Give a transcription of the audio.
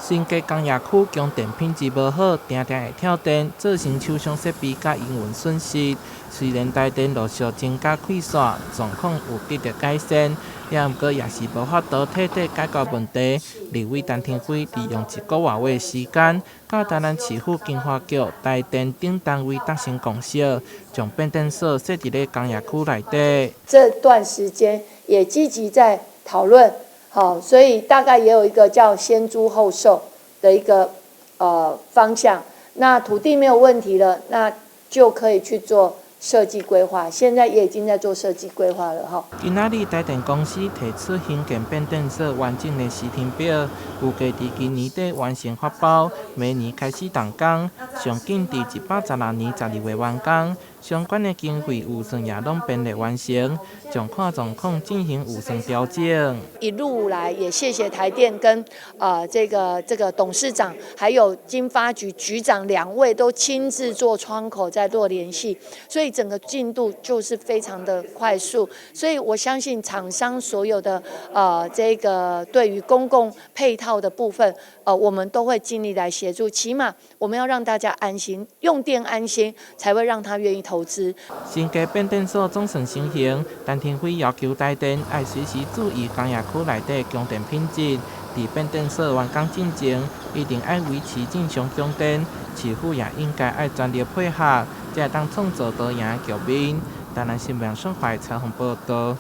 新加工業區供電品質無好，定定會跳電，造成廠商設備佮營運損失。雖然台電陸續增加開線，狀況有得著改善，也毋過也是無法度徹底解決問題。立委陳亭妃利用一個外月時間，佮台南市府經發局、台電等單位達成共識，將變電所設佇咧工業區內底。這段時間也積極在討論。好，所以大概也有一個叫先租後售的一個方向。那土地沒有問題了，那就可以去做設計規劃。現在也已經在做設計規劃了。哈。今仔日台電公司提出興建變電所完整的時程表，預計佇今年底完成發包，明年開始動工，上緊佇116年12月完工。相關的經費預算也攏編列完成，將看狀況進行預算調整。一路來也謝謝台電跟這個董事長，還有經發局局長兩位都親自做窗口在做聯繫，所以整個進度就是非常的快速。所以我相信廠商所有的這個對於公共配套的部分，我們都會盡力來協助。起碼我們要讓大家安心，用電安心，才會讓他願意投資。新加變電所總算成型，陳亭妃要求台電愛隨時注意工業區內底供電品質。佇變電所完工進前，一定愛維持正常供電，市府也應該愛全力配合，才會當創造多贏的局面。台南新聞雙懷採訪報道。